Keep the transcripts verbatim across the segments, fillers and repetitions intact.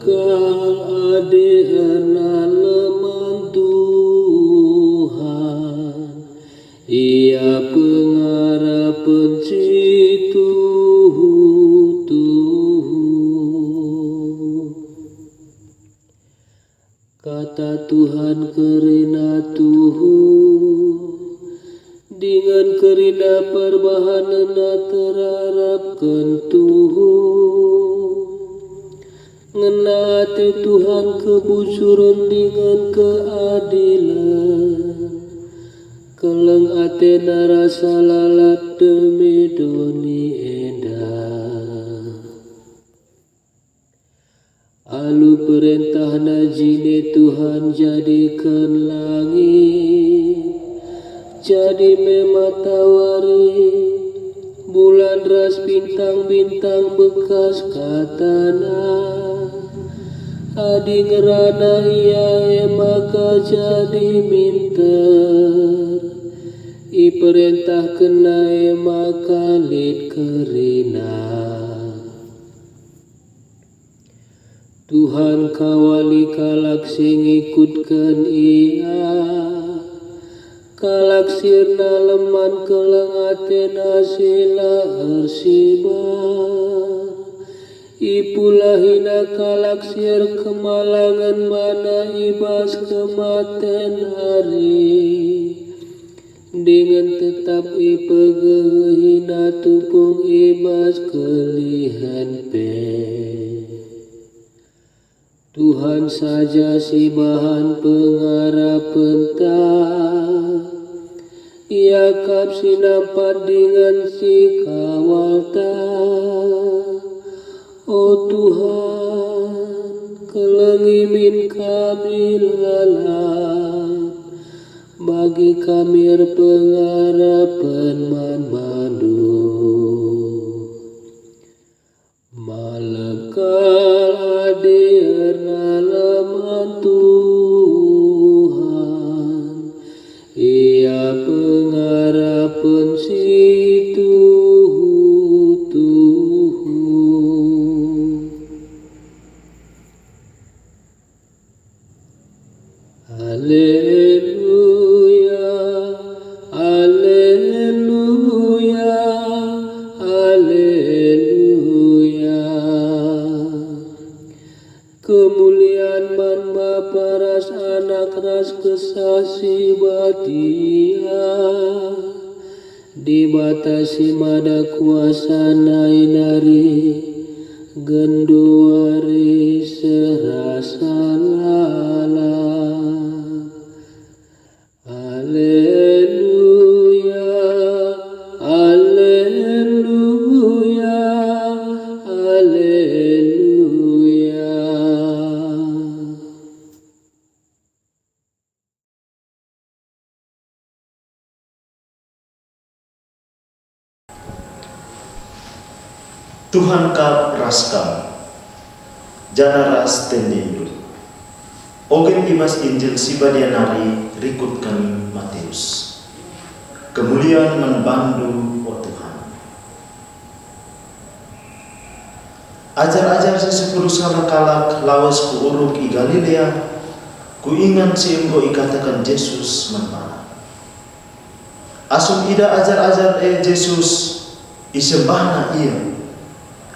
Kal adi erna leman Tuhan, ia pengarapen si tuhu-tuhu. Kata Tuhan kerina tuhu, dingen kerina perbahanenna terarapken tuhu. Ngena ate Tuhan kebujuren dingen keadilen. Keleng atena rasa lalap demi doni enda. Alu perentahna jine Tuhan jadiken langit, jadi me matawari, bulan ras bintang-bintang bekas katana. Adi ngerana ia e maka jadi minter, iperentahkenna e maka lit kerina. Tuhan kawali kalak si ngikutken Ia, kalak si erna leman keleng atena si la ersibar. Ipulahina kalak si erkemalangen bana i bas kematen nari, dingen tetap ipegehina tupung i bas kelihen pe. Tuhan saja si bahan pengarapenta, Ia kap si nampat dingen si kawalta. O Tuhan, kelengi min kami lalap, bagi kami erpengarapen man baNdu. Malem kal adi erna leman Tuhan, Ia pengarapen si tuhu-tuhu. Aleluya, aleluya, aleluya. Kemulian man Bapa ras Anak ras Kesah Si Badia. Dibata si mada kuasa nai nari, genduari seh rasa lalap. Aleluya, aleluya, aleluya. Tuhan kap ras kam, janah ras tendindu. Ogen i bas Injil si Badia nari rikutken Matius. Kemulian man bandu, o Tuhan. Ajar-ajar si sepuluh sada kalak lawes ku uruk i Galilea, ku ingan si enggo ikataken Jesus man bana. Asum idah ajar-ajar e Jesus, isembahna ia,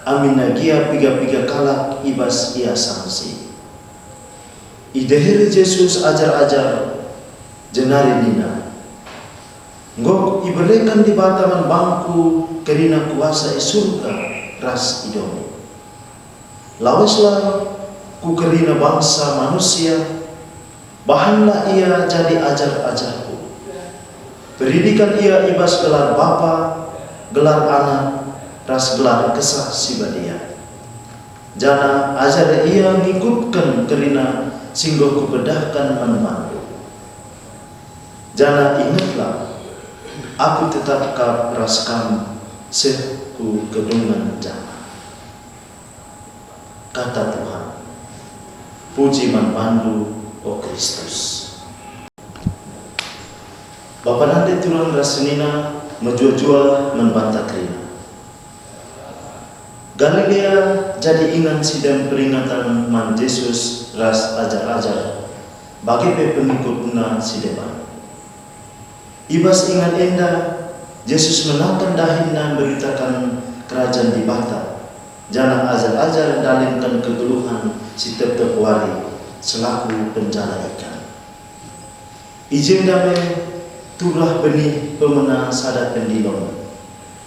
aminna gia piga-piga kalak i bas ia sangsi. Ideheri Jesus ajar-ajar, jenari nina, "Enggo ibereken Dibata man bangku kerina kuasa i Surga ras i doni. Laweslah ku kerina bangsa manusia, bahanlah ia jadi ajar-ajarKu. Peridiken ia i bas gelar Bapa, gelar Anak, ras gelar Kesah Si Badia. Janah ajari ia ngikutken kerina si enggo Kupedahken man bandu. Janah ingetlah, Aku tetap kap ras kam seh ku gedungen jaman." Kata Tuhan. Puji man bandu, o Kristus. Bapa nande turang ras senina mejuah-juah man banta kerina. Galilea jadi ingan si dem peringatan man Jesus ras ajar-ajar, bage pe pengikutna si deban. I bas ingan enda, Jesus menangkan dahinna mberitaken Kerajan Dibata, janah ajar-ajar ndalinken kegeluhen si tep-tep wari selaku penjala ikan. I jenda me turah benih pemena sada pendilon.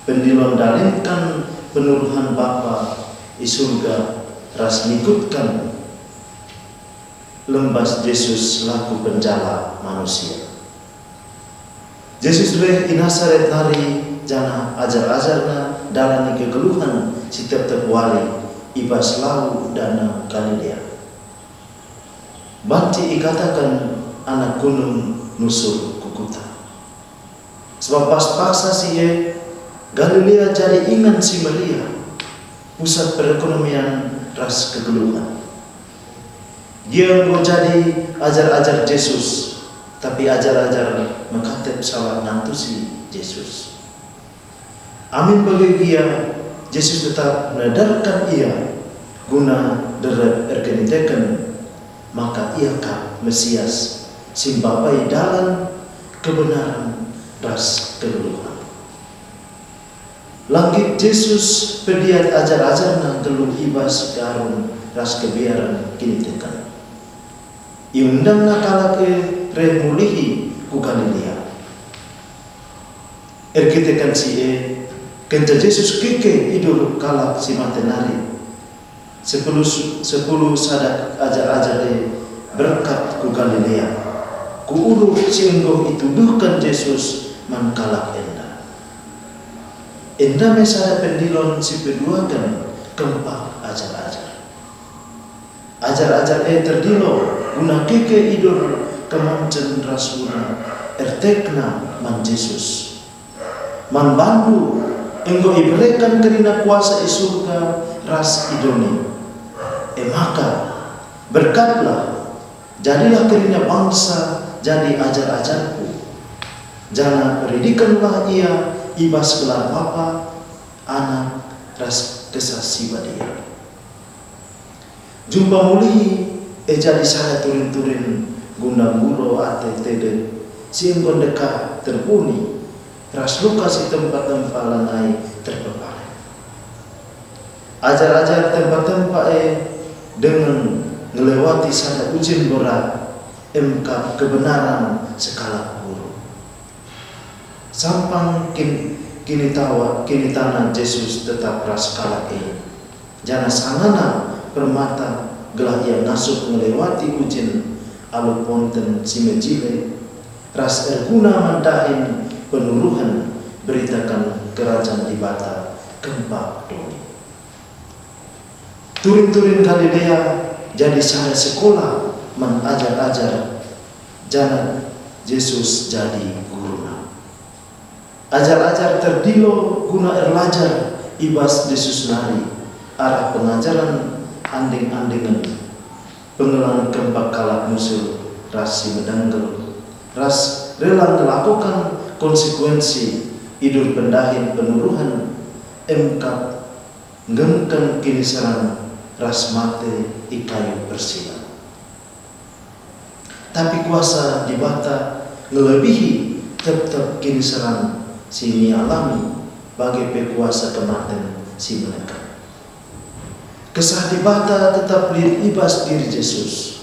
Pendilon ndalinken penuruhen Bapa i Surga ras ngikutken lembas Jesus selaku penjala manusia. Jesus reh i Nasaret nari, janah ajar-ajarNa ndalani kegeluhen si tep-tep wari i bas lau Danau Galilea. Banci ikataken anak gunung nusur ku kuta. Sebab bas paksa si e, Galilea jadi ingan si meriah, pusat perekonomian ras kegeluhen. Gia enggo jadi ajar-ajar Jesus, tapi ajar-ajar mekatep salah nantusi Jesus. Amin bage gia, Jesus tetap nederken ia guna derek erkiniteken maka ia kap Mesias si mbabai dalan, kebenaren, ras kegeluhen. La nggit Jesus pediat ajar-ajarNa nggeluh i bas kearun ras kebiaren kiniteken. IundangNa kalak e reh mulihi ku Galilea. Erkiteken si e, kenca Jesus keke idur kalak si mate nari, sepuluh, sepuluh sada ajar-ajar e berkat ku Galilea, ku uruh si enggo ituduhken Jesus man kalak enda. Enda me sada pendilon si peduaken kempak ajar-ajar. Ajar-ajar e terdilo guna keke idur kemancen ras guna ertekna man Jesus. Man bandu enggo ibereken kerina kuasa i Surga ras i doni. E maka, berkatlah, jadilah kerina bangsa jadi ajar-ajarKu, janah peridikenlah ia i bas gelar Bapa, Anak, ras Kesah Si Badia. Jumpa mulihi e jadi sada turin-turin guna nguro ate tedek si enggo ndekah terpuni ras luka si tempa-tempa lanai terpepare. Ajar-ajar tempa-tempa e denga ngelewati sada ujian berat, emkap kebenaran sekalak guru. Sampang kin-, kinitawa, kinitana Jesus tetap ras kalak e, janah sangana permata gelah ia ngasup ngelewati ujian alu ponten si mejile, ras erguna man dahin penuruhen beritaken Kerajan Dibata kempak doni. Turin-turin Galilea jadi sada sekolah man ajar-ajar, janah Jesus jadi guruna. Ajar-ajar terdilo guna erlajar i bas Jesus nari arah pengajaren anding-andingen, pengelan kempak kalak musil ras si medenggel, ras rela ngelakoken konsekuensi idur pendahin penuruhen, emkap nggengken kiniseran ras mate i kayu persilang. Tapi kuasa Dibata ngelebihi tep-tep kiniseran si nialami, bage pe kuasa kematen si menekan. Kesah Dibata tetap lit i bas diri Jesus.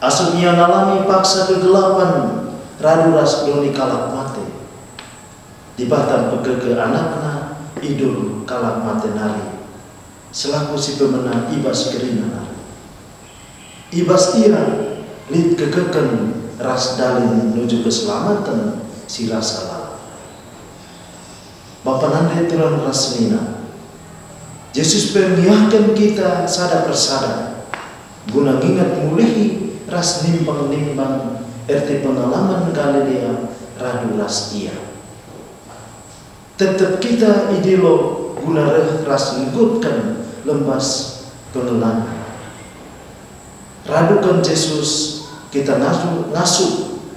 Asum ia ngalami paksa kegelapan radu ras doni kalak mate, Dibata mpekeke AnakNa idur kalak mate nari, selaku si pemena i bas kerina nari. I bas Ia lit kekeken ras dalin nuju keselamaten si rasa lalap. Bapa nande turang ras senina, Jesus pe ngiahken kita sada persada, guna nginget mulihi ras nimbang-nimbang erti pengalaman Galilea radu ras Ia. Tep-tep kita idilo guna reh ras ngikutken lembas pengelan. Raduken Jesus, kita ngasup, ngasup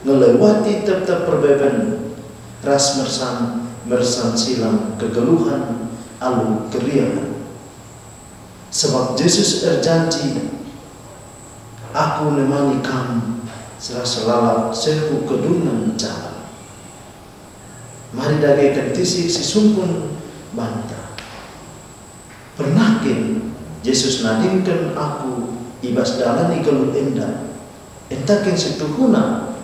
ngelewati tep-tep perbeben ras mersan, mersan silang kegeluhen alu keriahen. Sabap Jesus erjanji, "Aku nemani kam ras lalap seh ku kedungen jalan." Mari dage kentisik si sungkun banta. Pernah kin Jesus nadingken aku i bas dalan i Galup enda? Enta kin situhuna,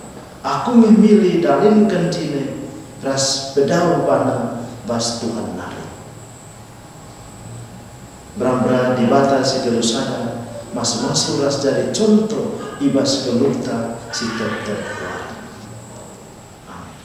aku nge mili dalinken jine ras pedauh bana bas Tuhan nari. Bera-bera Dibata si nggeluh sada, masu-masu ras jadi contoh i bas geluhta si tep-tep wari. Amin.